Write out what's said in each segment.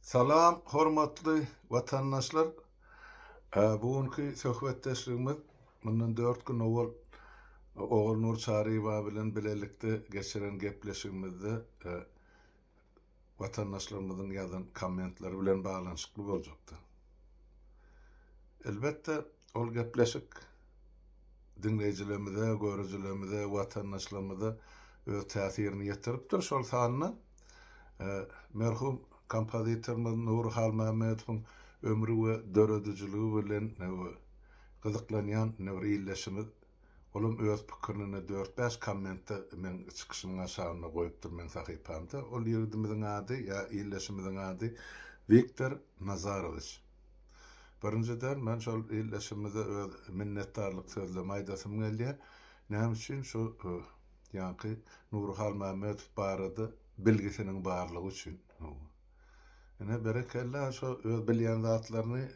Salam hormatly watandaşlar. Bu günki söhbetdeşligimiz mundan 4 gün owal Ogulnur Çaryýewa bilen bilelikde geçiren gepleşigimizde watandaşlarymyzyň ýazan kommentleri bilen baglanyşykly boljakdy. Elbetde, ol gepleşik diňleýjilerimize, görüjilerimize, watandaşlarymyza öz täsirini ýetiripdir. Şol sanda merhum kompozitorymyz Nury Halmämmedowyň ömri we döredijiligi bilen gyzyklanýan bir ildeşimiz Olam öz pikirini dört-bäş kommentde meň çykyşymyň aşagynda goýupdyr meň sahypamda. Ol ýigidimiziň ady ýa ildeşimiziň ady Wiktor Nazarowiç. Birinjiden men şol ildeşimize öz minnetdarlyk sözlemi aýdasym gelýär. Näme üçin şu ýaňky Nury Halmämmedow barada bilgisiniň barlygy üçin. Ine berekella şo öz bilýän zatlaryny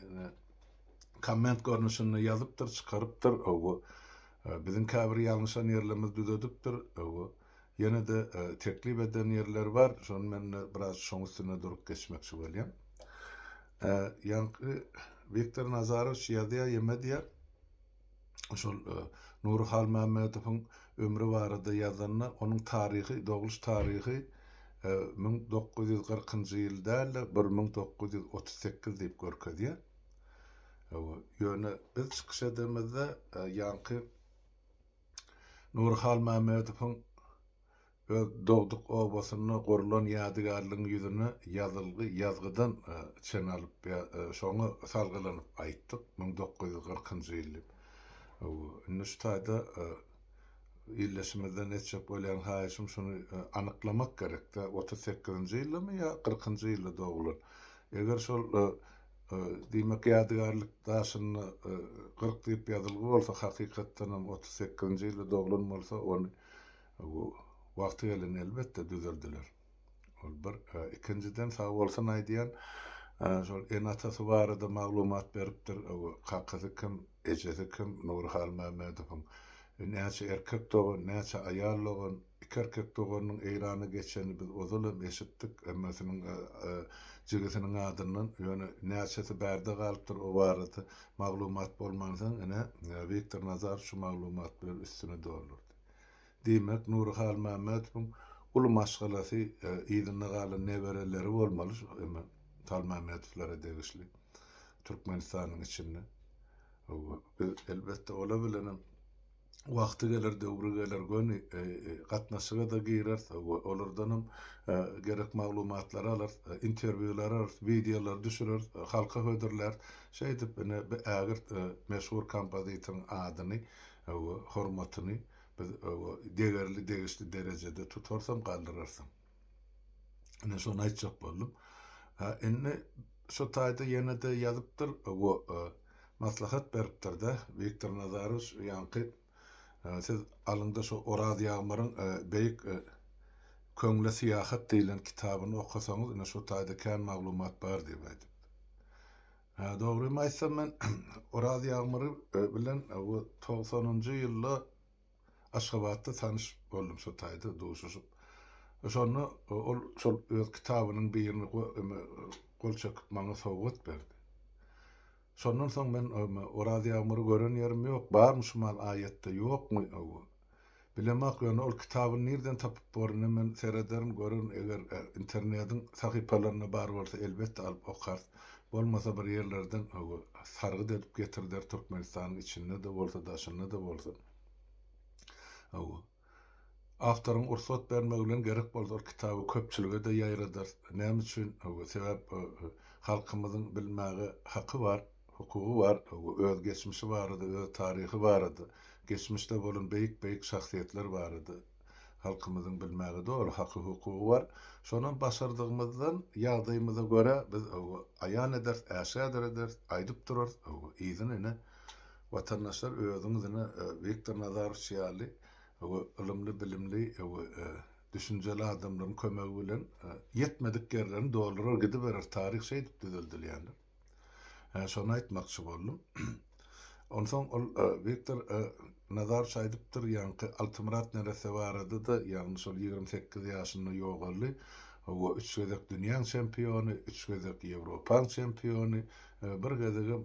komment görnüşinde ýazypdyr, çykarypdyr. Hawa. Biziň käbir ýalňyşan ýerlerimizi düzedipdir. Hawa. Ýene-de teklip eden ýerleri bar. Şony men biraz şoň üstünde durup geçmekçi bolýan. Ýaňky Wiktor Nazarowiç ýazýar, ýeme diýýär. Şol Nury Halmämmedowyň ömri barada ýazanda, onuň taryhy, dogluş taryhy 1940-njy ýyl däl-de, 1938 diýip görkezýär. Ýöne biz çykyş edemizde ýaňky Nury Halmämmedowyň öz dogduk obasynda gurlan ýadygärligiň ýüzüne ýazylgy ýazgydan çen alyp ýa şoňa salgylanyp aýtdyk, 1940-njy ýyl diýip. Indi şu taýda ildeşimizden etjek bolýan haýyşym şuny anyklamak gerek-dä, 38-nji ýyldamy ýa kyrkynjy ýylda doglan? Eger şol Diýmek, ýadygärlik daşynda 40 diýip ýazylgy bolsa, hakykatdanam 38-nji ýylda doglan bolsa, ony wagty gelende elbetde düzeldiler. Ol bir. Ikinjiden, sag bolsun aýdýan, şol ene-atasy barada maglumat beripdir. Kakasy kim, ejesi kim, Nury Halmämmedowyň näçe erkek dogan, näçe aýal dogan, Iki erkek doganynyň Eýrana geçenini biz ozal hem eşitdik, hemmesiniň jigisiniň adyndan, ýöne näçesi bärde galypdyr, o barada maglumat bolmansoň, ine, Wiktor Nazarow şu maglumat bilen üstüni doldurdy. Diýmek, Nury Halmämmedowyň uly maşgalasy, yzynda galan nebereleri bolmaly şu eme Halmämmedowlara degişli Türkmenistanyň içinde. Biz, elbetde, olar bilenem Wagty geler, döwri geler, göni gatnaşyga-da gireris we olardanam gerek maglumatlary alarys, interwýulary alarys, wideolary düşüreris, halka hödürläris. Şeýdip, ine, bu ägirt meşhur kompozitoryň adyny we hormatyny biz degerli, degişli derejede tutarysam, galdyrarysam. Ine, şony aýtjak boldum. Hä, indi şu taýda ýene-de ýazypdyr we maslahat beripdir-de, Wiktor Nazarowiç ýaňky siz alyňda şu Oraz Ýagmyryň Beýik köňle syýahat diýlen kitabyny okasaňyz, ine şu taýda kän maglumat bar diýip aýdypdyr. Hä, dogrymy aýtsam men Oraz Ýagmyry bilen bu togsanynjy ýylda Aşgabatda tanyş boldum şo taýda duşuşyp. Şonda ol şol öz kitabynyň birini gol çekip maňa sowgat berdi. Şondan soň men Oraz Ýagmyry gören ýerim ýok. Barmy şu mal aýatda, ýokmy? Bilemok, ýöne ol kitabyny nirden tapyp bor, ine men serederin, görerin, eger internediň sahypalarynda bar bolsa elbetde alyp okarys. Bolmasa bir ýerlerden sargyt edip getirder Türkmenistanyň içinde-de bolsa, daşynda-da bolsa. Hawa. Awtoryň ursat bermegi bilen gerek bolsa ol kitaby köpçülige-de ýaýradarys. Näme üçin? Hawa, sebäp halkymyzyň bilmäge haky bar, hukugy bar. Hawa, öz geçmişi barada, öz taryhy barada, geçmişde bolan beýik-beýik şahsyýetler barada halkymyzyň bilmäge doly haky-hukugy bar. Şonam başardygymyzdan, ýagdaýymyza görä biz, hawa, aýan ederis, äşgär ederis, aýdyp durarys. Hawa, yzyny ine, Watandaşlar özüňiz ine Wiktor Nazarowiç ýaly we ylymly bilimli we düşünjeli adamlaryň kömegi bilen ýetmedik ýerlerini doldurar gidiberer taryh şeýdip düzeldilýändir. Hä şony aýtmakçy boldum. Onsoň ol Wiktor Nazarowiç aýdypdyr ýaňky Altymyrat neresse barada-da ýagny şol 28 ýaşynda ýogaldy. Hawa, üç gezek dünýäň çempiony, üç gezek Ýewropaň çempiony, bir gezegem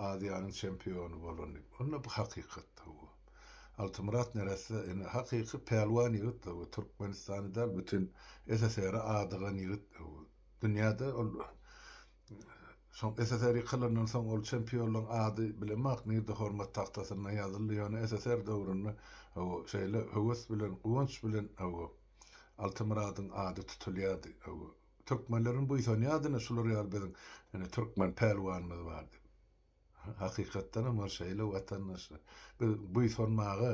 Aziýanyň çempiony bolan diýip. Onda bu hakykat, hawa. Altymyrat neresse ine hakyky pälwan ýigit, hawa, Türkmenistany däl, bütin SSR-i adygan ýigit, hawa. Dünýäde ol soň SSR ýykylandan soň ol çempionlaryň ady bilemok nirde hormat tagtasynda ýazyldy, ýöne SSR döwründe, hawa, şeýle höwes bilen, guwanç bilen, hawa, Altymyradyň ady tutulýardy. Hawa, türkmenleriň buýsanýardy ine şular ýaly biziň ine türkmen pälwanymyz bar diýip. Hakykatdanam ol şeýle watandaşlar. Biz buýsanmaga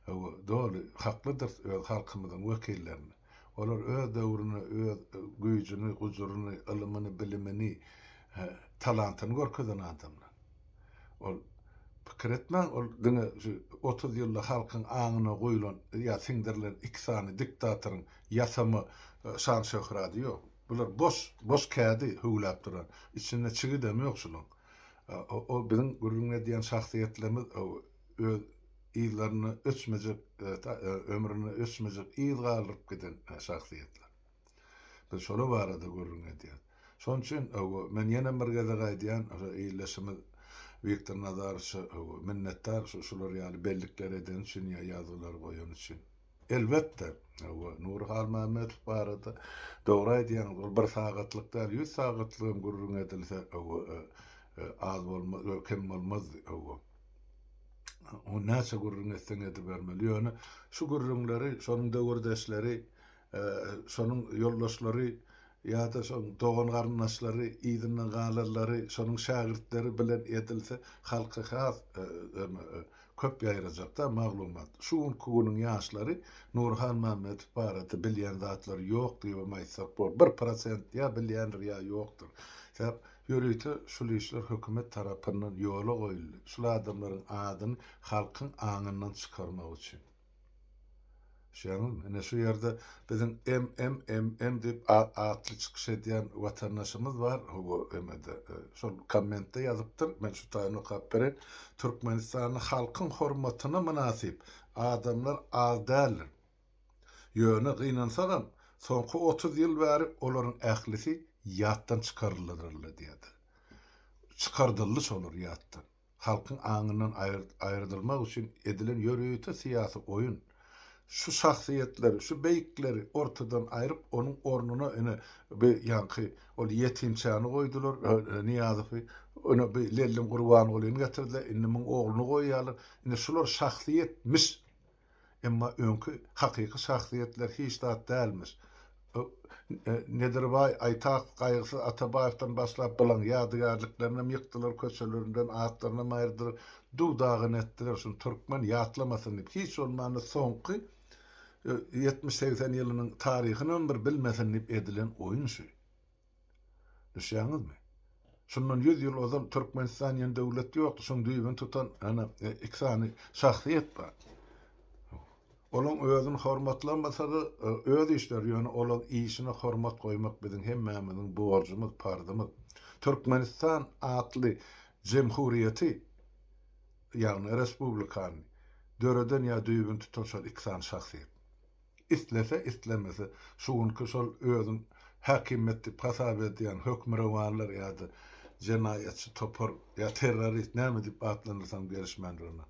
hawa doly haklydyrys öz halkymyzyň wekillerine. Olar öz döwründe öz güýjüni, gujuryny, ylymyny, bilimini, talantyny görkezen adamlar. Ol pikir etmäň, ol diňe şu 30 ýylda halkyň aňyna guýlan ýa siňdirilen iki sany diktatoryň ýasama şan-şöhrady ýok. Bular boş, boş kädi hüwläp duran. Içinde çigidem ýok şulaň. O biziň gürrüň edýän şahsyýetlerimiz öz yzlaryna öçmejek, ömrüne öçmejek yz galdyryp giden şahsyýetler. Biz şolar barada gürrüň edýäs. Şonuň üçin, hawa, men ýenem bir gezek aýdýan, şo ildeşimiz Wiktor Nazarowiçe, hawa, minnetdar şu şular ýaly bellikleri edeni üçin ýa ýazgylary goýany üçin. Elbetde, hawa, Nury Halmämmedow barada dogry aýdýaňyz, ol bir sagatlyk däl, ýüz sagatlygam gürrüň edilse, hawa, az bolmaz, kem bolmazdy, hawa. Ony näçe gürrüň etseň edibermeli. Ýöne şu gürrüňleri şonuň döwürdeşleri şonuň ýoldaşlary ýa-da şonuň dogan-garyndaşlary, yzyndan galanlary, şonuň şägirtleri bilen edilse, halka has köp ýaýrajakda maglumat. Şu günki günüň ýaşlary Nury Halmämmedow barada bilýän zatlary ýok diýibem aýtsak bor. 1% ýa bilýändir ýa ýokdur. Sebäp ýörite şul işler hökümet tarapyndan ýola goýuldy. Şul adamlaryň adyny halkyň aňyndan çykarmak üçin. Düşýäňizmi? Ine şu ýerde biziň MMMM diýip atly çykyş edýän watandaşymyz bar, hawa emede şol kommentde ýazypdyr, men şu taýyny okap bereýin. Türkmenistanda halkyň hormatyna mynasyp adamlar az däldir. Ýöne gynansagam, soňky 30 ýyl bäri olaryň ählisi ýatdan çykarylydyrlar diýýär. Çykardyldy şolar ýatdan. Halkyň aňyndan aýyrdylmak üçin edilen ýörite syýasy oýun. Şu şahsyýetleri, şu beýikleri ortadan aýryp, onuň ornuna ine bi ýaňky ol ýetimçäni goýdular, Nyýazowy, ine bi Lellim Gurbangulyny getirdiler, indi muň ogluny goýýarlar. Ine şular şahsyýetmiş. Emma öňki hakyky şahsyýetler hiç zat dälmiş. Nedirbaý Aýtakow Gaýgysyz Atabaýewden başlap bulaň ýadygärliklerinem ýykdylar, köçelerinden atlarynam aýyrdylar, duw-dagyn etdiler, şuny türkmen ýatlamasyn diýip, hiç bolmanda soňky 70-80 ýylynyň taryhynam bir bilmesin diýip edilen oýun şu. Düşýäňizmi? Şundan 100 ýyl ozal Türkmenistan diýen döwlet ýokdy. Şoň düýbüni tutan ana iki sany şahsyýet bar. Olaň özüni hormatlamasa-da öz işleri, ýöne olaň işine hormat goýmak biziň hemmämiziň borjumyz, parzymyz. Türkmenistan atly jemhuriýeti, ýagny respublikany döreden ýa düýbüni tutan şol iki sany şahsyýet. Islese, islemese, şu günki şol özün häkimiýet diýip hasap edýän hökmürowanlar ýa-da jenaýatçy topar ýa terrorist näme diýip atlandyrsaň gelişmändir ona.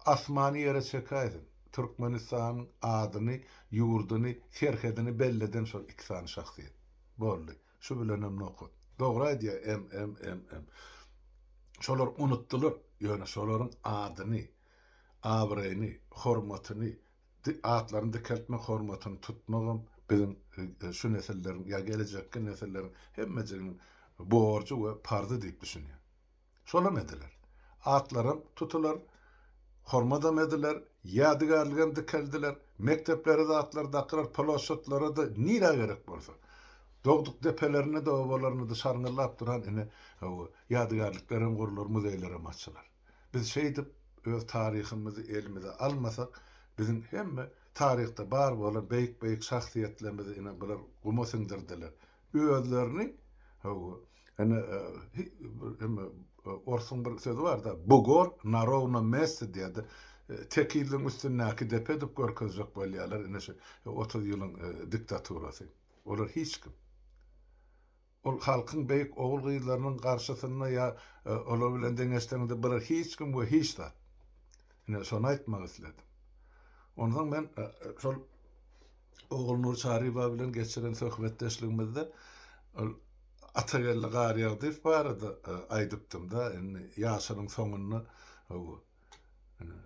Asmany ýere çekäýsin. Türkmenistanyň adyny, ýurduny, serhedini belleden şol iki sany şahsyýet. Boldy. Şu bilenem nokat. Dogry aýdýar MMMM. Şolar unutdylar, ýöne şolaryň adyny, abraýyny, hormatyny atlaryny dikeltmek hormatyny tutmagam biziň şu nesilleriň ýa gelejekki nesilleriň hemmejiginiň borjy we parzy diýip düşünýän. Şolam ediler. Atlaram tutular, hormadam ediler, ýadygärligem dikeldiler, mekdeplere zatlar dakylar, ploşadlara-da nirä gerek bolsa. Dogduk depelerinde-de, obalarynda-da şarňyllap duran ine, ýadygärliklerem gurlar, muzeýlerem açylar. Biz şeýdip öz taryhymyzy elimize almasak, biziň hemme taryhda bar bolan beýik-beýik şahsyýetlerimizi ine bular guma siňdirdiler. Özlerini hawa, ine hemme orsuň bir sözi bar-da, bugor na rovnom meste diýýär-de, tekizligiň üstündäki depe edip görkezjek bolýarlar ine şu 30 ýylyň diktaturasy. Olar hiç kim. Ol halkyň beýik ogul-gyzlarynyň garşysynda ýa olar bilen deňeşdiriňde bular hiç kim we hiç zat. Ine, şony aýtmak isledim. Onsoň men şol Ogulnur Çaryýewa bilen geçiren söhbetdeşligimizde ol Atageldi Garýagdyýew barada aýdypdym-da, indi ýaşynyň soňunda hawa, ine,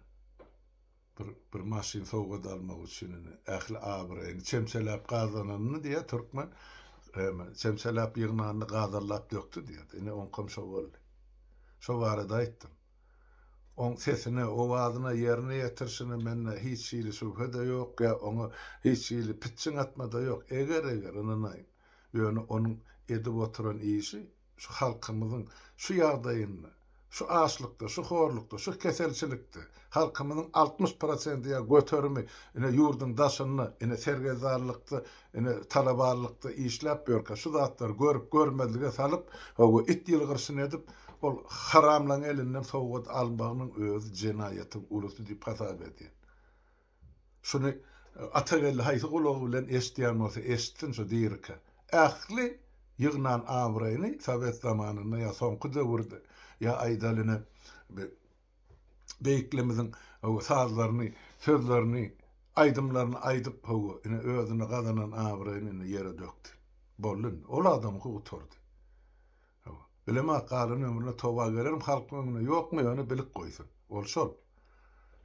bir bir maşyn sowgat almak üçin indi ähli abraýyny çemçeläp gazananyny diýýär türkmen, çemçeläp ýygnanyny gazallap dökdi diýýär. Ine, oňkam şo boldy. Şo barada aýtdym. Oň sesine, owazyna, ýerine ýetirişine mende hiç hili şübhe-de ýok, ýa oňa hiç hili pitjiň atma-da ýok. Eger-eger, ynanaýyň, ýöne onuň edip oturan işi şu halkymyzyň şu ýagdaýynda, şu açlykda, şu horlukda, şu keselçilikde, halkymyzyň 60 prosenti ýa göterimi ine ýurduň daşynda, ine sergezdanlykda, ine talabanlykda işläp ýörkä, şu zatlary görüp, görmezlige salyp, hawa, it ýylgyrşyny edip, Ol haramlaň elinden sowgat almagynyň özi jenaýatyň ulusy diýip hasap edýän. Şuny Atageldi haýsy gulagy bilen eşidýän bolsa eşitsin şu dirikä. Ähli ýygnan abraýyny sowet zamanynda ýa soňky döwürde ýa aýdaly ine beýiklemiziň sazlaryny, sözlerini, aýdymlaryny aýdyp hawa ine özüne gazanan abraýyny ine ýere dökdi. Boldy indi. Ol adamyňky gutardy. Hawa. Bilemok, galan ömrüne toba gelermi halkyň öňüne, ýokmy, ýöne bilip goýsun. Ol şol.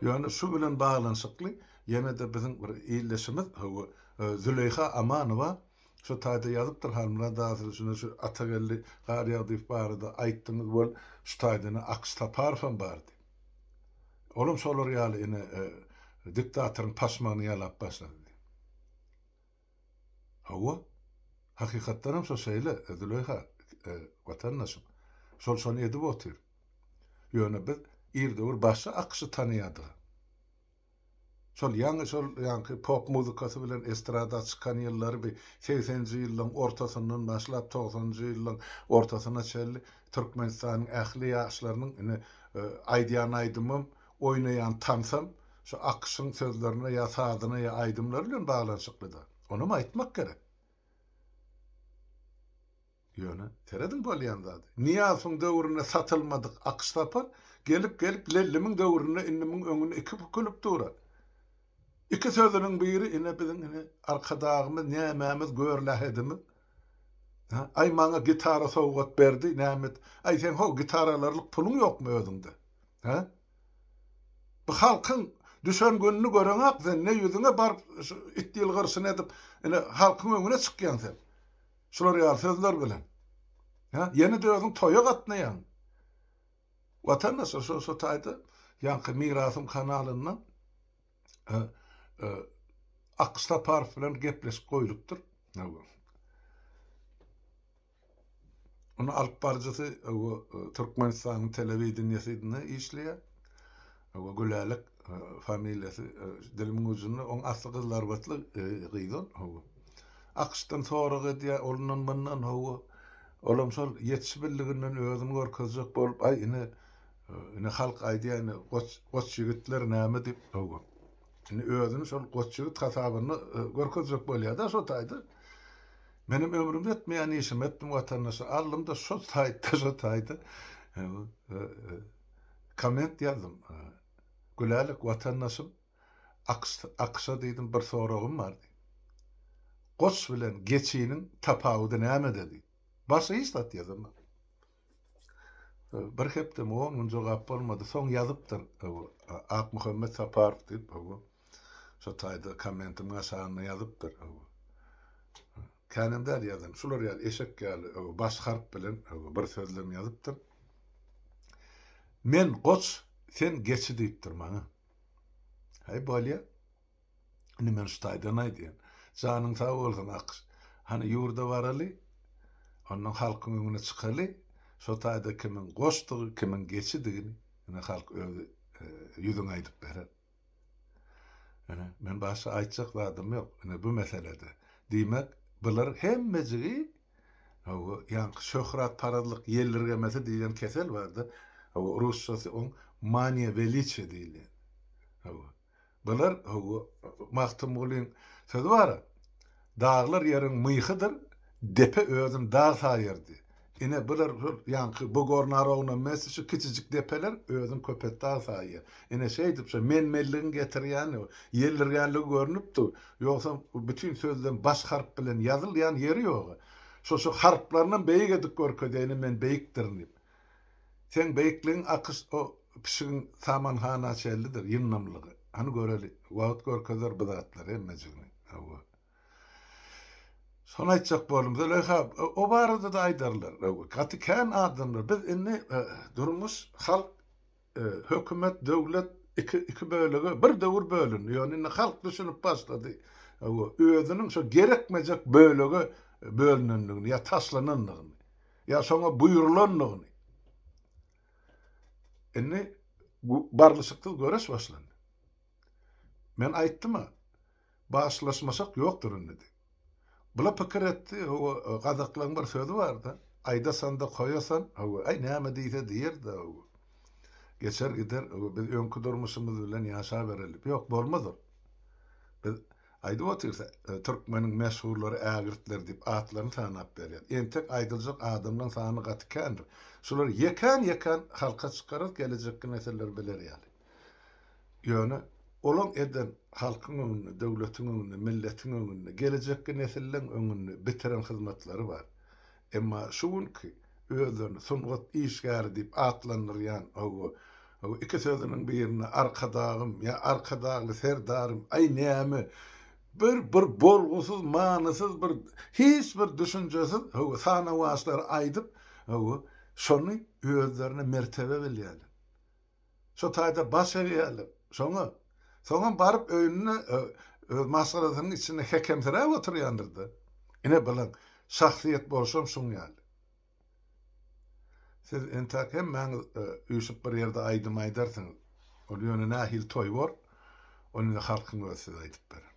Ýöne şu bilen baglanyşykly ýene-de biziň bir ildeşimiz, hawa, Züleýha Amanowa şu taýda ýazypdyr, Halmyrat aga siz şu Atageldi Garýagdyýew barada aýtdyňyz, wol şu taýda ine Akyş Saparowam bar diýip. Olam şolar ýaly ine diktatoryň paşmagyny ýalap başlady diýip. Hawa, hakykatdanam şo şeýle, Züleýha, watandaşym. Şol şony edip otyr. Ýöne biz ir döwür başga akyşy tanaýardyk. Şol ýaňy şol ýaňky pop muzykasy bilen estrada çykan ýyllary bir segseninji ýyllaryň ortasyndan başlap togsanynjy ýyllaryň ortasyna çenli Türkmenistanyň ähli ýaşlarynyň ine aýdýan aýdymam, oýnaýan tansam Şu akyşyň sözlerine ýa sazyna ýa aýdymlary bilen baglanyşyklyda. Onam aýtmak gerek. Ýöne, serediň bolýan zady. Nyýazowyň döwründe satylmadyk Akyş Sapar, gelip-gelip Lellimiň döwründe indi muň öňünde iki bükülip dur-a. Iki sözüniň biri ine biziň ine Arkadagymyz, nämämiz, görlähedimiz. Ha, aý maňa gitara sowgat berdi, näme et. Aý seň ho gitara alarlyk puluň ýokmy özüňde? Hä? Bu halkyň düşen gününi göreňok sen, ne ýüzüňe baryp şu it ýylgyrşyny edip, ine halkyň öňüne çykýaň sen. Şular ýaly sözler bilen. Hä? Ýene-de özüň toýa gatnaýaň. Watandaşlar şo şo taýda ýaňky Mirasym kanalynda Akyş Saparow bilen gepleşik goýlupdyr. Ony alyp baryjysy Türkmenistanyň telewideniýesinde işleýär. Gülälek familiýasy dilimiň ujunda. Oň asly gyzylarbatly gyz ol. AQŞ-dan sorag edýär, ondan mundan hawa. Olam şol ýetişibildiginden özüni görkezjek bolup, aý ine, ine halk aýdýar ine goç, goç ýigitler näme diýip, hawa. Indi özüni şol goç ýigit hasabynda görkezjek bolýar-da şo taýda. Menem ömrümde etmeýän işimi etdim watandaşlar. Aldym-da şo saýtda, şo taýda komment ýazdym. Gülälek watandaşym, AQŞ, AQŞ-a diýdim bir soragym bar diýdim. Goç bilen geçiniň tapawudy nämede diýdim. Başga hiç zat ýazamok. Bir hepdemi on gün jogap bolmady. Soň ýazypdyr Akmuhammet Saparow diýip. Şo taýda kommentimiň aşagynda ýazypdyr. Känem däl ýazan. Şular ýaly eşek ýaly baş harp bilen bir sözlem ýazypdyr. Men goç, sen geçi diýipdir maňa. Haý bolýa. Indi men şu taýdan aýdýan. Janyň sag bolsun Akyş. Hany ýurda baraly, ondan halkyň öňüne çykaly, şo taýda kimiň goçdugy, kimiň geçidigini ine halk özi ýüzüňe aýdyp berer. Ine, men başga aýtjak zadym ýok, ine bu meselede. Diýmek, bular hemmejigi hawa, ýaňky şöhratparazlyk ýeldirgemesi diýlen kesel bar-da, hawa, rusçasy oň maniýa weliçiýa diýilýär. Hawa. Bular, hawa, Magtymgulyň sözi bar-a, Daglar ýeriň myhydyr, Depe özüni dag saýardy. Ine, bular şol ýaňky Bugornarownamesi şu kiçijik depeler özüni Köpetdag saýýar. Ine, şeýdip şo men-menligiň getirýäni, ýeldirgänligi görnüp dur. Ýogsam bütin sözlem baş harp bilen ýazylýan ýeri ýog-a. Şo şu harplarynam beýik edip görkezýär, ine men beýikdirin diýip. Seň beýikligiň akyş o pişigiň samanhana çenlidir, ýyndamlygy. Hany göreli, wagt görkezer bu zatlary hemmejigini. Hawa. Şony aýtjak boldum. Züleýha, o barada-da aýdarlar. Gaty kän adamlar. Biz indi durmuş, halk, hökümet, döwlet iki, iki bölege bir döwür bölündi. Ýöne indi halk düşünip başlady. Özüniň şo gerekmejek bölege bölünendigini ýa taşlanandygyny, ýa şoňa buýrulandygyny. Indi barlyşyksyz göreş başlandy. Men aýtdym-a, Bagyşlaşmasak ýokdur indi diýip. Bula pikir etdi, hawa, gazaklaň bir sözi bar-da, aýdasan-da, koýasan, hawa, aý, näme diýse diýer-dä, hawa. Geçer gider, hawa, biz öňki durmuşymyz bilen ýaşabereli. Ýok, bolmaz ol. Biz aýdyp otyrys, türkmeniň meşhurlary, ägirtleri diýip, atlaryny sanap berýäs. Entek aýdyljak adamlaň sany gaty kändir. Şulary ýekän-ýekän halka çykararys, gelejekki nesiller biler ýaly. Ýöne olaň eden halkyň öňünde, döwletiň öňünde, milletiň öňünde, gelejekki nesilleň öňünde bitiren hyzmatlary bar. Emma şu günki özlerini sungat işgäri diýip atlandyrýan hawa, hawa iki sözüniň birinde Arkadagym ýa Arkadagly Serdarym, aý näme, bir bir bolgusyz, manysyz bir hiç bir düşünjesiz hawa sanawaçlary aýdyp, hawa şony özlerine mertebe bilýärler. Şo taýda baş egýärler. Şoňa. Soňam baryp öýünde öz maşgalasynyň içinde hekemsiräp oturýandyr-da. Ine bilaň, şahsyýet bolşam şuň ýaly. Siz entäk hemmäňiz üýşüp bir ýerde aýdym aýdarsyňyz. Ol ýöne nähili toý bor, ony indi halkyň özi size aýdyp berer.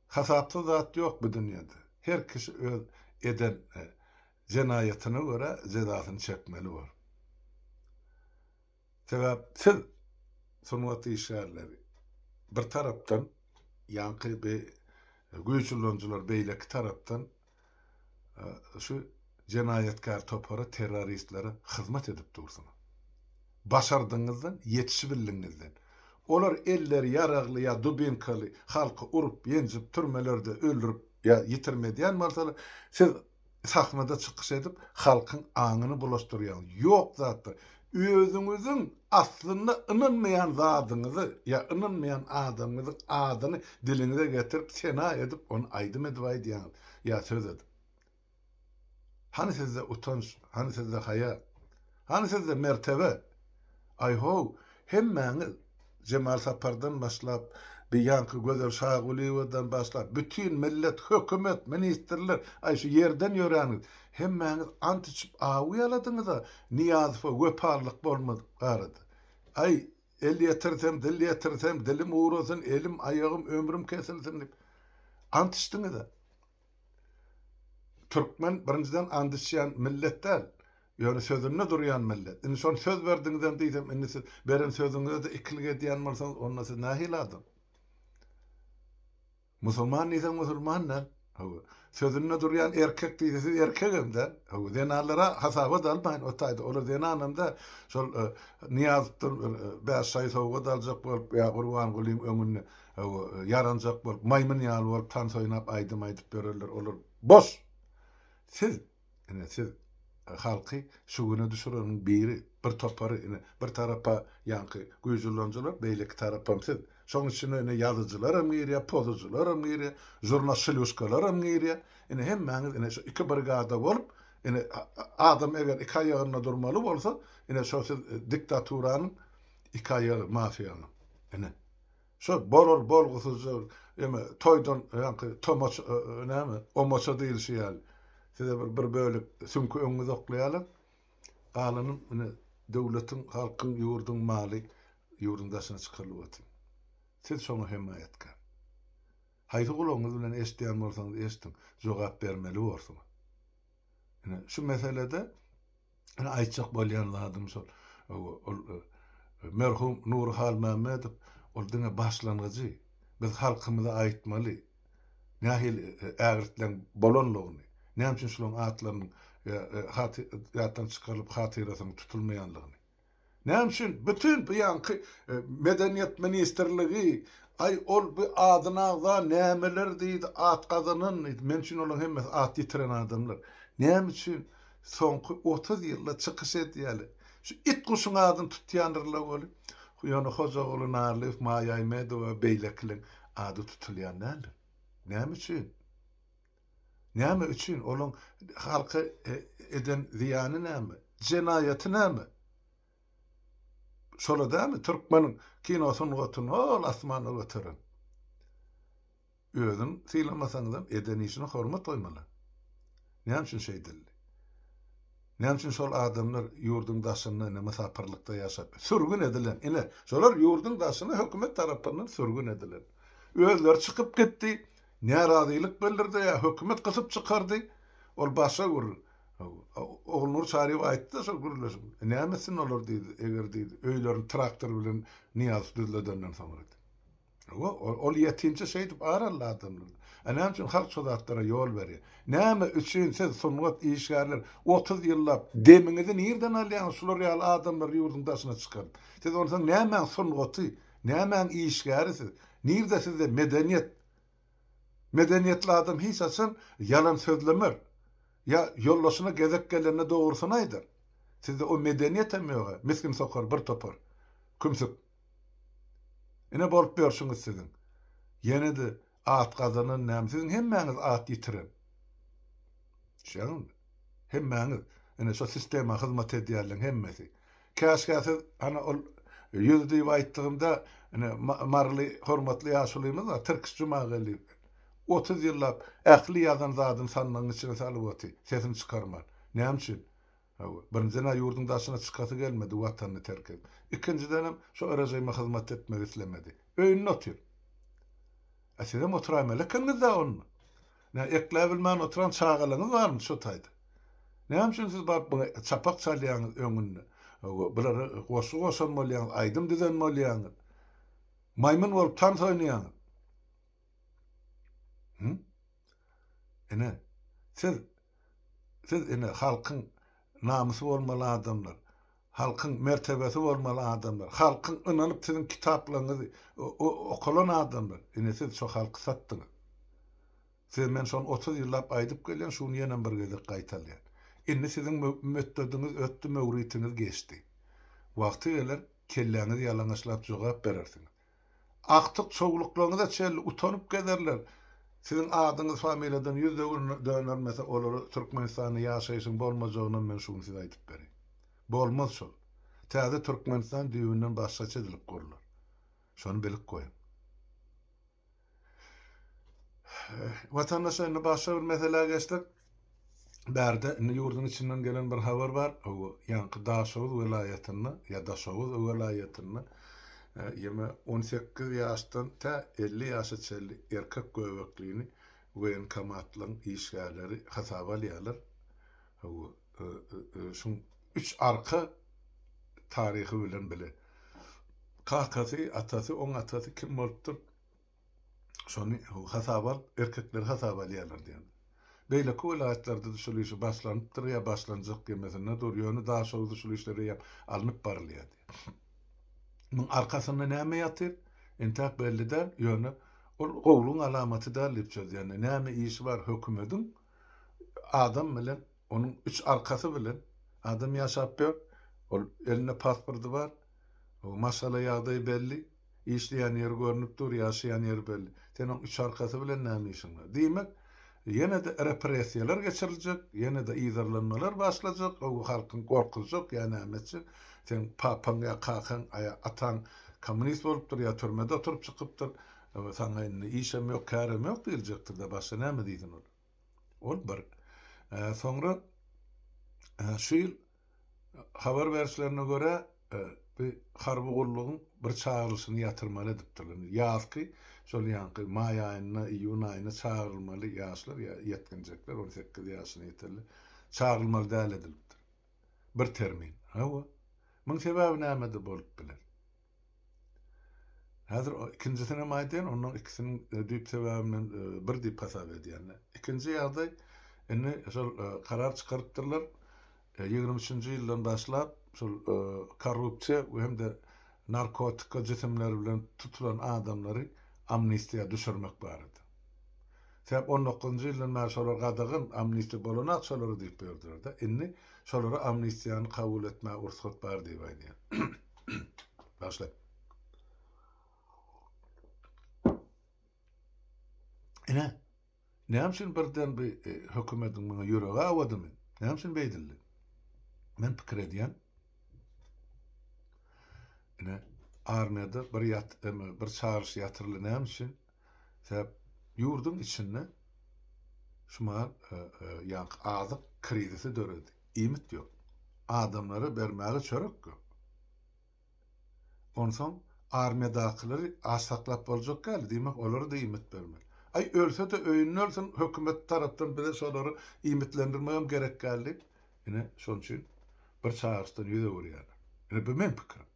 Hasapsyz zat ýok bu dünýede. Her kişi öz eden jenaýatyna görä jezasyny çekmeli bor. Sebäp siz sungat işgärleri bir tarapdan ýaňky bi güýç ulanyjylar beýleki tarapdan şu jenaýatkär topara terroristlere hyzmat edip dursuňyz. Başardygyňyzdan ýetişibildigiňizden. Olar elleri ýaragly ýa dubinkaly halky urup ýenjip türmelerde öldürip ýa ýitirim edýän bolsalar siz sahnada çykyş edip halkyň aňyny bulaşdyrýaňyz. Ýok zatlar. Özüňiziň aslynda ynanmaýan zadyňyzy ýa ynanmaýan adamyňyzyň adyny diliňize getirip sena edip ony aýdym edip aýdýaňyz ýa söz edip. Hany sizde utanç, hany sizde haýa? Hany sizde mertebe? Aý-how, hemmäňiz, Jemal Sapardan başlap, bi ýaňky Gözel Şagulyýewadan başlap, bütin millet, hökümet, ministrler, aý şu ýerden ýöräniz, hemmäňiz ant içip awy ýaladyňyz-a Nyýazowa wepalylyk bolmadyk barada. Aý, el ýetirsem, dil ýetirsem, dilim gurasyn, elim, aýagym, ömrüm kesilsin diýip, ant içdiňiz-ä. Türkmen birinjiden and içýän millet däl. Ýöne sözünde durýan millet. Indi şony söz berdiňizem diýsem, indi siz beren sözüňize-de ikilik edýän bolsaňyz, onda siz nähili adam? Musulman diýseň musulman däl. Hawa. Sözünde durýan erkek diýse siz erkegem däl. Hawa, zenanlara hasaba-da almaýyn o taýda. Olar zenanam däl. Şol Nyýazowdan bir bäş şaýy sowgat aljak bolup ýa Gurbangulyň öňünde Hawa, ýaranjak bolup, maýmyn ýaly bolup tans oýnap aýdym aýdyp ýörerler, olar boş! Siz, ine siz halky şu güne düşüreniň biri, bir topary, ine bir tarapa ýaňky güýç ulanyjylar, beýleki tarapam siz. Şoň içine ine ýazyjylaram girýär, pozujylaram girýär, žurnaşylýuşkalaram girýär. Ine hemmäňiz ine şu iki brigada bolup, ine adam eger iki aýagynda durmaly bolsa, ine şo siz diktaturanyň iki aýagy mafiýanyň. Ine. Şo bolar bolgusyzja eme toýdan ýaňky tomaç näme omaça diýilişi ýaly size bir bir bölek süňki öňüňize oklaýarlar. Galany ine döwletiň, halkyň, ýurduň maly ýurduň daşyna çykarylyp otyr. Siz şoňa hemaýatkär. Haýsy gulagyňyz bilen eşidýän bolsaňyz eşidiň, jogap bermeli borsuňyz. Ine şu meselede Ine aýtjak bolýan zadym şol. Ol merhum Nury Halmämmedow ol diňe başlangyjy. Biz halkymyza aýtmaly. Nähili ägirtleň bolanlygyny, näme üçin şularyň atlarynyň ýatdan çykarylyp hatyrasynyň tutulmaýanlygyny. Näme üçin bütin bu ýaňky medeniýet ministrligi aý ol bu adyny agza nämeler diýdi at gazanan diýdi. Men üçin olaryň hemmesi at ýitiren adamlar. Näme üçin soňky 30 ýylda çykyş edýärler. Şu it guşuň adyny tutýandyrlar weli. Ýöne Hojaguly Narlyýew, Maýa Aýmedowa beýlekileň ady tutulýan däldir. Näme üçin? Näme üçin? Olaň halka eden zyýany näme? Jenaýaty näme? Şola dälmi türkmeniň kino sungatyny hol asmana göteren? Özüni sylamasaňyzam eden işine hormat goýmaly. Näme üçin şeýdildi? Näme üçin şol adamlar ýurduň daşynda ine mysapyrlykda ýaşap, sürgün edilen, ine, şolar ýurduň daşyna hökümet tarapyndan sürgün edilen. Özleri çykyp gitdi, närazylyk bildirdi ýa hökümet gysyp çykardy, ol başga gürrüň. Ogulnur Çaryýewa aýtdy-da şol gürleşip, näme etsin olar diýdi, eger diýdi, öýlerini traktor bilen Nyýazow düzledenden soňra diýdi. Hawa, ol ýetimçe şeýdip ar aldy adamlar. A näme üçin halk şo zatlara ýol berýär? Näme üçin siz sungat işgärler 30 ýyllap demiňizi nirden alýaňyz şular ýaly adamlary ýurduň daşyna çykaryp? Siz onsoň nämäň sungaty, nämäň işgäri siz? Nirde sizde medeniýet? Medeniýetli adam hiç haçan ýalan sözlemer. Ýa ýoldaşyna gezek gelende dogrusyny aýdar. Sizde o medeniýetem ýog-a, misgin sokar bir topar. Kümsük. Ine bolup ýörşüňiz siziň. Ýene-de at gazanan näme siziň hemmäňiz at ýitiren. Düşýäňizmi? Hemmäňiz. Ine şo sistema hyzmat edýänleň hemmesi. Käşgä siz ana ol ýüz diýip aýtdygymda ine maryly hormatly ýaşulymyz bar Tirkiş Jumageldiýew. 30 ýyllap ähli ýazan zadyny sandygyň içine salyp otyr, sesini çykarman. Näme üçin? Hawa, birinjiden-ä ýurduň daşyna çykasy gelmedi, watanyny terk edip. Ikinjidenem, şo režime hyzmat etmek islemedi. Öýünde otyr. A sizem oturaýmaly ekeniňiz-dä onda. Nä, ekläbilmän oturan çagalaryňyz barmy şo taýda? Näme üçin siz baryp muňa çapak çalýaňyz öňünde? Hawa, bulara goşgy goşan bolýaňyz, aýdym düzen bolýaňyz. Maýmyn bolup tans oýnaýaňyz. Hü? Ine, siz Siz ine halkyň namysy bolmaly adamlar, halkyň mertebesi bolmaly adamlar, halkyň ynanyp siziň kitaplaryňyzy okalan adamlar, ine siz şo halky satdyňyz. Size men şony 30 ýyllap aýdyp gelýän, şu gün ýenem bir gezek gaýtalýan. Indi siziň mötdediňiz ötdi, möwritiňiz geçdi. Wagty geler, kelläňizi ýalaňaçlap jogap berersiňiz. Agtyk çowluklaryňyza çenli utanyp gezerler. Siziň adyňyz familiýadan ýüz dönermese olara Türkmenistanda ýaşaýşyň bolmajagynam men şu gün size aýdyp bereýin. Bolmaz şol. Täze Türkmenistan düýbünden başgaça edilip gurlar. Şony bilip goýuň. Watandaşlar indi başga bir meselä geçsek. Bärde indi ýurduň içinden gelen bir habar bar. Hawa, ýaňky Daşoguz welaýatynda ýa Daşoguz welaýatynda ýeme 18 ýaşdan tä 50 ýaşa çenli erkek göbeklini woýenkomatlaryň işgärleri hasaba alýarlar. Hawa, şuň üç arka taryhy bilen bile. Kakasy, atasy, oň atasy kim bolupdyr? Şony hasaba alyp, erkekleri hasaba alýarlar diýen. Beýleki welaýatlarda-da şul işi başlanypdyr ýa başlanjak ýemesinde dur, ýöne Daşoguzda şul işler eýýäm alnyp barylýar diýen. Muň arkasynda näme ýatyr? Entäk belli däl, ýöne ol gowulygyň alamaty däl diýip çözýän. Näme işi bar hökümediň adam bilen, onuň üç arkasy bilen adam ýaşap ýör, ol elinde pasporty bar, maşgala ýagdaýy belli. Işleýän ýeri görnüp dur, ýaşaýan ýeri belli. Sen oň üç arkasy bilen näme işiň bar? Diýmek, ýene-de repressiýalar geçiriljek, ýene-de yzarlanmalar başlajak, o halkyň gorkuzjak ýa näme etjek. Seň papaň ýa kakaň, ýa ataň kommunist bolupdyr ýa türmede oturyp çykypdyr. Saňa indi işem ýok, kärem ýok diýiljekdir-de, başga näme diýsin ol? Ol bir. Soňra şu ýyl Habar berişlerine görä, bu harby gullugyň bir çagyrylyşyny ýatyrmaly edipdirler. Ýazky, şol ýaňky maý aýynda, iýun aýynda çagyrylmaly ýaşlar ýa ýetginjekler, 18 ýaşyna ýetenler çagyrylmaly däl edilipdir. Bir termin. Hawa. Muň sebäbi nämede bolup biler? Häzir ikinjisinem aýdaýyn, ondan ikisiniň düýp sebäbi men bir diýip hasap edýän. Ikinji ýagdaý, indi şol karar çykarypdyrlar, 23-nji ýyldan başlap şol korrupsiýa we hem-de narkotika jisimleri bilen tutulan adamlary amnistiýa düşürmek barada. Sebäp on dokuzynjy ýyldan bäri şolar gadagan, amnistiýa bolanak şolara diýip ýördüler-de. Indi şolara amnistiýany kabul etmäge rugsat bar diýip aýdýar. Başla. Ine, näme üçin birden bu e, hökümetiň muňa ýüregi awadymy? Näme üçin beýdildi? Men pikir edýän. Ine, armiýada bir ýat, bir çagyryş ýatyryldy näme üçin? Sebäp ýurduň içinde şu mahal e, e, ýaňky azyk krizisi döredi. Iýmit ýok. Adamlara bermäge çörek ýok. Onsoň armiýadakylary aç saklap boljak däl, diýmek olara-da iýmit bermeli. Aý, ölse-de öýünde ölsün, hökümet tarapdan bize şolary iýmitlendirmegem gerek däl diýip, ine, şonuň üçin bir çagyryşdan ýüz öwürýärler. Ine, bu meň pikirim.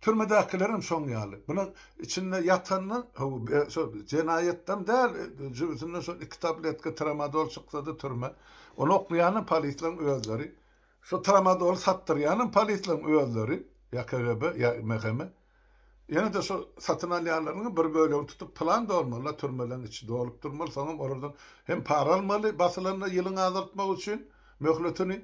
Türmedäkilerem şoň ýaly. Bular içinde ýatanda, hawa, şo jenaýatdan däl, jübüsinden şol iki tabletka tramadol çyksa-da türme. Ony oklaýanam polisleriň özleri. Şu tramadoly satdyrýanam polisleriň özleri, ýa KGB, ýa MHM. Ýene-de şu satyn alýanlarynyň bir bölegini tutup plan dolmaly-da, türmeleriň içi dolup durmaly, soňam olardan hem para almaly, basylanda ýylyň azaltmak üçin möhletini,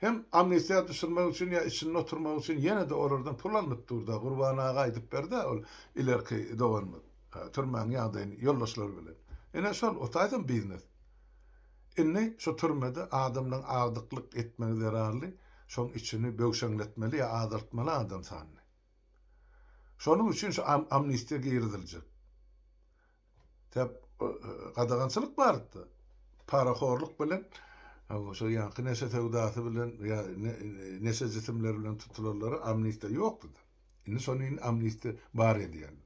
hem amnistiýa düşürmek üçin ýa içinde oturmak üçin ýene-de olardan pul alnyp dur-da, Gurban aga aýdyp berdi-ä ol ilerki doganymyz, türmäň ýagdaýyny ýoldaşlary bilen. Ine şol, o taýdan biznes. Indi şu türmede adamlaň agdyklyk etmegi zerarly şoň içini böwşeňletmeli ýa azaltmaly adam sanyny. Şonuň üçin şu amnistiýa giriziljek. Sebäp gadagançylyk bardy. Parahorluk bilen şo ýaňky neşe söwdasy bilen ýa neşe jisimleri bilen tutulanlara amnistiýa ýokdy-da. Indi şony indi amnistiýa bar edýärler.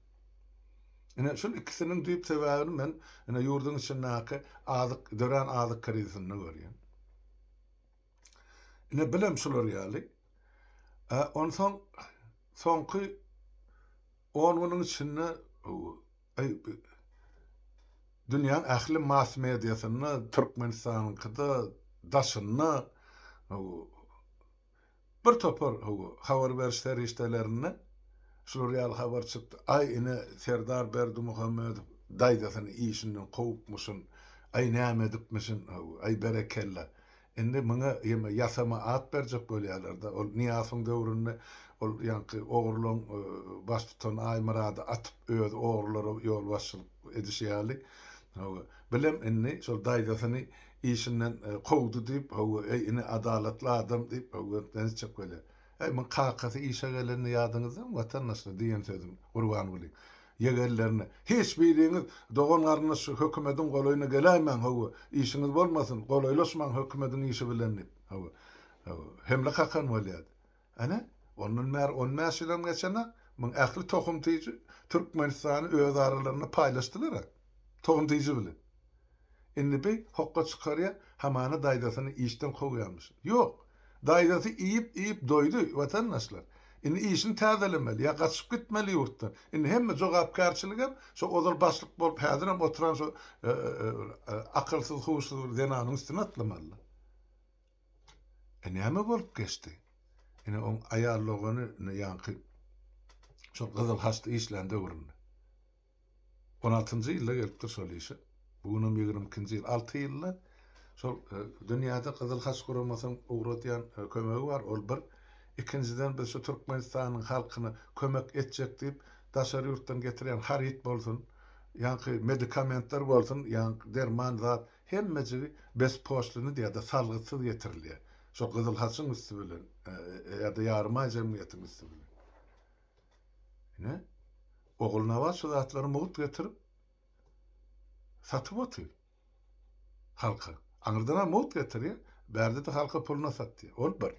Ine şul ikisiniň düýp sebäbini men ine ýurduň içindäki azyk dörän azyk krizisinde görýän. Ine bilem şular ýaly. E, onsoň soňky 10 günüň içinde aý dünýäň ähli mass mediasynda Türkmenistanyňkyda daşynda Bir topar, hawa, habar beriş serişdelerinde şular ýaly habar çykdy, Aý, ine, Serdar Berdimuhamedow daýzasyny işinden kowupmyşyn, aý, näme edipmişin, hawa, aý, berekella. Indi muňa ýeme ýasama at berjek bolýarlar-da. Ol Nyýazowyň döwründe ol ýaňky ogrulygyň baştutany Aýmyrady atyp, özi ogrulara ýolbaşçylyk edişi ýaly, hawa, bilem indi şol daýzasyny Işinden kowdy diýip, hawa, eý, ine, adalatly adam diýip, hawa, nätjek bolýar. Äý, muň kakasy işe gelende ýadyňyzdamy, watandaşlar, diýen sözüni Gurbangulyň. Ýegenlerine, Hiç biriňiz dogan-garyndaş şu hökümediň golaýyna geläýmäň, hawa, işiňiz bolmasyn, golaýlaşmaň hökümediň işi bilen diýip, hawa, hawa, hemle kakan bolýardy. Ene, ondan bäri on bäş ýylam geçenak, muň ähli tohum-tiji Türkmenistany öz aralarynda paýlaşdylar-a, tohum-tiji bilen. Indi bi hokga çykarýa, hamana daýzasyny işden kowýarmyş. Ýok. Daýzasy iýip-iýip doýdy, watandaşlar. Indi işini täzelemeli, ýa gaçyp gitmeli ýurtdan. Indi hemme jogapkärçiligem şo ozal başlyk bolup häzirem oturan şo akylsyz-huşsuz bir zenanyň üstüne atlamalylar. E näme bolup geçdi? Ine oň aýal dogany ine ýaňky şol Gyzyl Haçda işlän döwründe. On altynjy ýylda gelipdir şol işe. Bu günem ýigrimi ikinji ýyl. Alty ýylda şol e, dünýäde Gyzyl Haç guramasynyň ugradýan e, kömegi bar, ol bir. Ikinjiden biz şu Türkmenistanyň halkyna kömek etjek diýip, daşary ýurtdan getirýän haryt bolsun, ýaňky medikamentler bolsun, ýaňky derman zat, hemmejigi bespoşliny ýa-da salgytsyz getirilýär. Şol Gyzyl Haçyň üsti bilen e, ýa-da Ýarymaý jemgyýetiň üsti bilen. Ine, Ogulnabat şu zatlary mugt getirip, satyp otyr halka. Aňyrdanam mugt getirýär, bärde-de halka puluna satýar. Ol bir.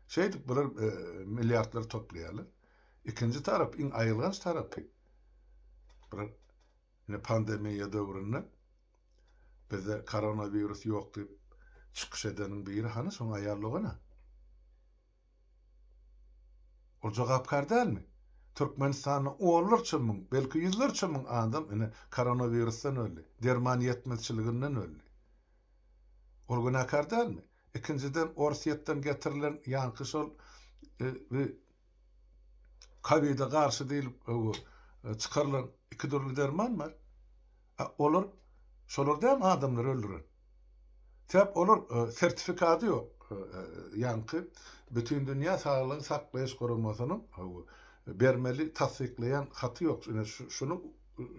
Şeýdip bular e, milliardlary toplaýarlar. Ikinji tarap, iň aýylganç tarapy, bular ine pandemiýa döwründe bizde koronawirus ýok diýip çykyş edeniň biri hany şoň aýal dogany. Ol jogapkär dälmi? Türkmenistanda onlarça müň, belki ýüzlerçe müň adam ine koronawirusdan öldi, derman ýetmezçiliginden öldi. Ol günäkär dälmi? Ikinjiden Orsýetden getirilen ýaňky şol bi kowide garşy diýlip çykarylan iki dürli derman bar. A olar şolar dälmi adamlary öldüren? Sebäp olar sertifikady ýok. Ýaňky Bütindünýä saglygy saklaýyş guramasynyň bermeli tassyklaýan haty ýok. Ine şuny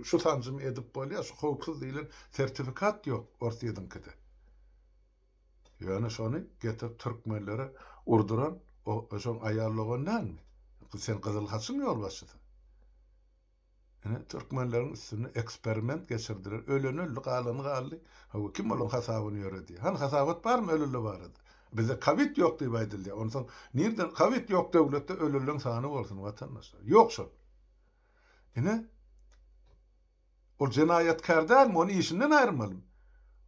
şu sanjymy edip bolýar, şu howpsuz diýlen sertifikat ýok Orsýetiňkide. Ýöne şony getirip türkmenlere urduran o şoň aýal dogan dälmi? Sen Gyzyl Haçyň ýolbaşçysy. Ine, türkmenleriň üstünde eksperiment geçirdiler. Öleni öldi, galany galdy. Hawa, kim olaň hasabyny ýöredi? Hany hasabat barmy ölüler barada? Bizde kowid ýok diýip aýdylýar. Onsoň nirden kowid ýok döwletde ölüleň sany bolsun watandaşlar? Ýok şol. Ine, ol jenaýatkär dälmi? Ony işinden aýyrmalymy?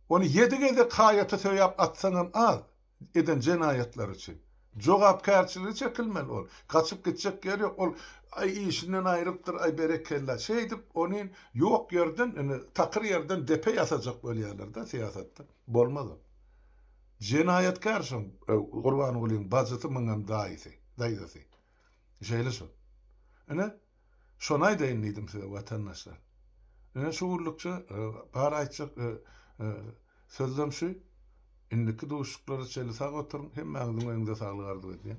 Ony ýedi gezek haýata söýäp atsaňam az. Eden jenaýatlary üçin. Jogapkärçiligi çekilmeli ol. Gaçyp gitjek ýeri ýok. Ol aý işinden aýrypdyr, aý berekella. Şeýdip ony ýok ýerden indi takyr ýerden depe ýasajak bolýarlar-da syýasatda. Bolmaz ol. Jenaýatkär şoň Gurbangulyň bajysy muňam daýysy, daýzasy. Şeýle şol. Ine şony aýdaýyn diýdim size watandaşlar. Ine şu günlükçe bar aýtjak sözlem şu. Indiki duşuşyklara çenli sag oturyň. Hemmäňiziň öňüňize saglyk arzuw edýän.